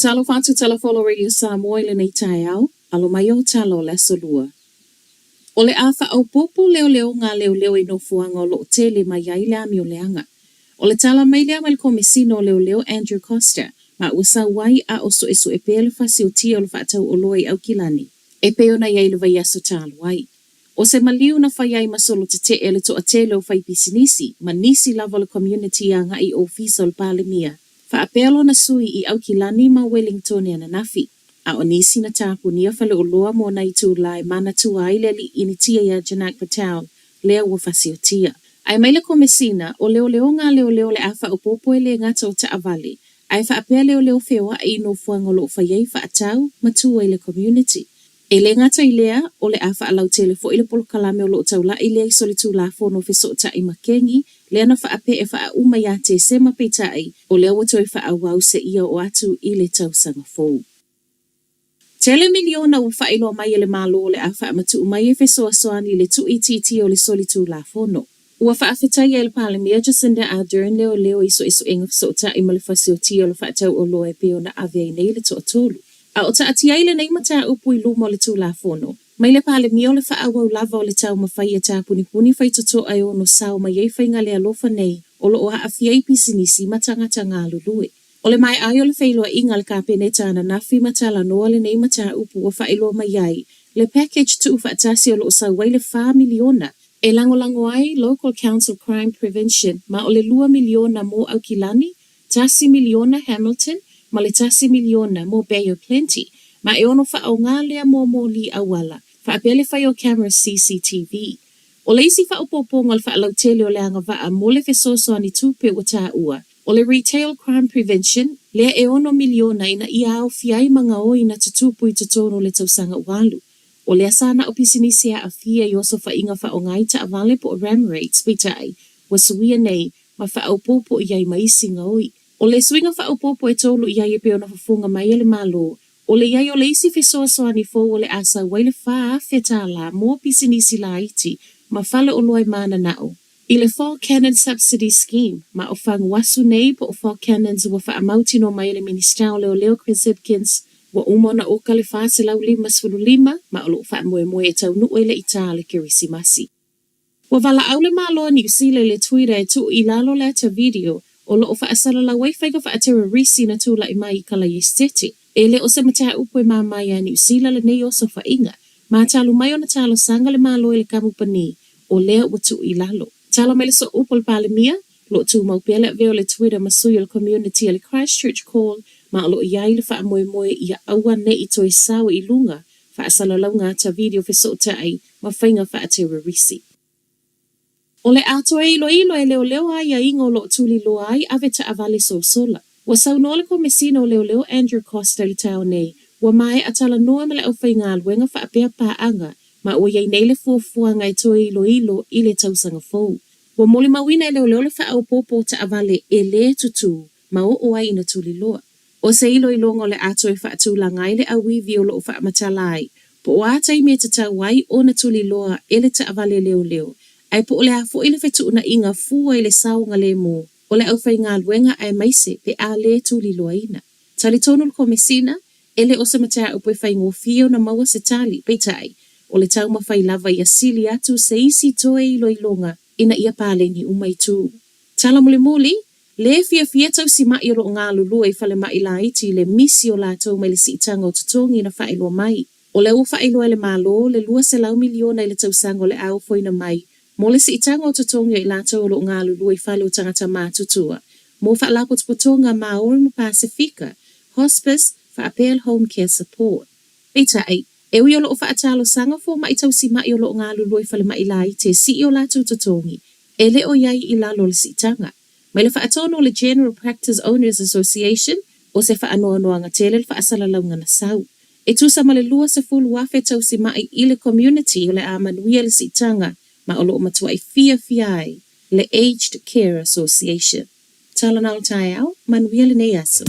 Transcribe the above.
Talofa atu Talafolo Radio Samoa i lenei taeao, alo mai ou tala o le Aso Lua. O le a faaopoopo leoleoga a leoleo i nofoaga o lo o tele mai ai le amio leaga. O le tala mai lea mai le Komesina o Leoleo Andrew Coster, ma ua sau ai a o suesue pea le fasiotia o le faatau oloa i Aukilani e pei ona i ai le vaiaso talu ai. O se maliu na fai ai ma solo tetee le toatele o faipisinisi ma nisi lava o le community agai i ofisa o le Palemia, faapea lona sui i Aukilani ma Welingtone ananafi. A o nisi na tapunia faleoloa mo nai itulā e manatua ai le alii Initia iā Janak Patel lea ua fasiotia. Ae mai le Komesina, o leoleoga a leoleo o le a faaopoopo e le gata o taavale, ae faapea leoleo feoai i nofoaga o lo o fai ai faatau ma tua i le community. E le gata i lea, o le a faalautele foi le polokalame o lo o taula'i lea i solitulafono fesoota'i ma kegi, lea na faapea e faauma ia Tesema peitai, o lea ua toe faaauau seia oo atu i le tausaga fou. Tele miliona ua faailoa mai e le Malo o le a faamatuu mai e fesoasoani i le tuuitiitia o le solitulafono. Ua faafetaia e le Palemia Jacinda Ardern leoleo i suesuega fesootai ma le fasiotia o le faatau oloa e pei ona ave ai nei le toatolu. A o taatia ai lenei mataupu i luma o le Tulafono, mai le Palemia o le faaauau lava o le taumafai e tapunipuni faitotoa e ono sao mai ai faiga le alofa nei o lo o aafia ai pisinisi ma tagata galulue. O le maea ai o le feiloaiga a le Kapeneta ananafi ma talanoa lenei mataupu ua faailoa mai ai le package tuufaatasi o lo o sau ai le $4 miliona e lagolago ai Local Council Crime Prevention ma o le $2 miliona mo Aukilani, $1 miliona Hamilton ma le $1 miliona mo Bay of Plenty ma e ono faaaoga lea mo moli auala faapea le fai o cameras CCTV. O le isi faaopoopoga o le faalautele o le agavaa mo le fesoasoani tupe ua taua, o le Retail Crime Prevention, lea e $6 miliona ina ia aofia ai ma gaoi na tutupu i totonu o le tausaga ua alu. O lea sa na o pisinisi e aafia i osofaiga faaaoga i taavale po o ram rates, peitai, ua suia nei ma faaopoopo i ai ma isi gaoi. O le suiga faaopoopo e tolu i ai e pei ona fofoga mai e le Malo, O le i ai o le isi fesoasoani fou o le a sau ai le $4,000 mo pisinisi laiti ma fale oloa e mananao i le Fog Cannon Subsidy Scheme ma o faguasu nei po o Fog Cannons ua faamautinoa mai e le Minisita o Leoleo Chris Hipkins ua uma ona oka le 455 ma o lo o faamoemoe e taunuu ai le itā o le Kerisimasi. Ua valaau le Malo o Niu Sila i le Twitter e tuu i lalo le ata video o lo o faasalalau ai faiga faaterorisi na tulai mai i Kalaiestete. E le o se mataupu e māmā iā Niu Sila lenei osofaiga, ma talu mai ona talosaga le Malo i le kamupani o lea ua tuu i lalo. Tala mai le sooupu o le Palemia, o lo o tumau pea le avea o le Twitter ma sui o le community a le Christchurch Call ma o lo o i ai le faamoemoe ia aua ne i toe sao i luga faasalalauga ata video fesootai ma faiga faaterorisi. O le a toe iloilo e leoleo aiaiga o lo o tuliloa ai ave taavale sosola. Ua saunoa le Komesina o Leoleo Andrew Coster i le taeao nei, ua maea talanoa ma le aufaigaluega faapea paaga ma ua i ai nei le fuafuaga e toe iloilo i le tausaga fou. Ua molimauina e leoleo le faaopoopo o taavale e lē tutū ma oo ai ina tuliloa. O se iloiloga o le a toe faatulaga ai le auivi o lo o faamatala ai, po o a taimi e tatau ai ona tuliloa e le taavale leoleo, ae po o le a foi le fetuunaiga fua i le saogalemu o le aufaigaluega aemaise pe a le tuliloaina. Talitonu le Komesina, e le o se mataupu e faigofie ona maua se tali, peitai, o le taumafai lava ia sili atu se isi toe iloiloga ina ia paleni uma itu. Tala mulimuli, Lē fiafia tausimaʻi o lo o galulue i falemai laiti i le misi o latou mai le siitaga o totogi na faailoa mai. O lea ua faailoa e le Malo le $200 miliona i le tausaga o le a ofoina mai mo le siitaga o totogi o i latou o lo o galulue i fale o tagata matutua mo Faalapotopotoga Māori ma Pasefika, Hospice, faapea le Home Care Support. Peitai, e ui o lo o faatalosaga fomaʻi tausimaʻi o lo o galulue i falemai laiti e sii o latou totogi, e le o i ai i lalo o le siitaga. Mai le faatonu o le General Practice Owners Association, o se faanoanoaga tele le faasalalauga na sau. E tusa ma le 20,000 tausimaʻi i le community o le a manuia le siitaga ma o lo o matuai fiafia ai le Aged Care Association. Tala na o le taeao, manuia lenei aso.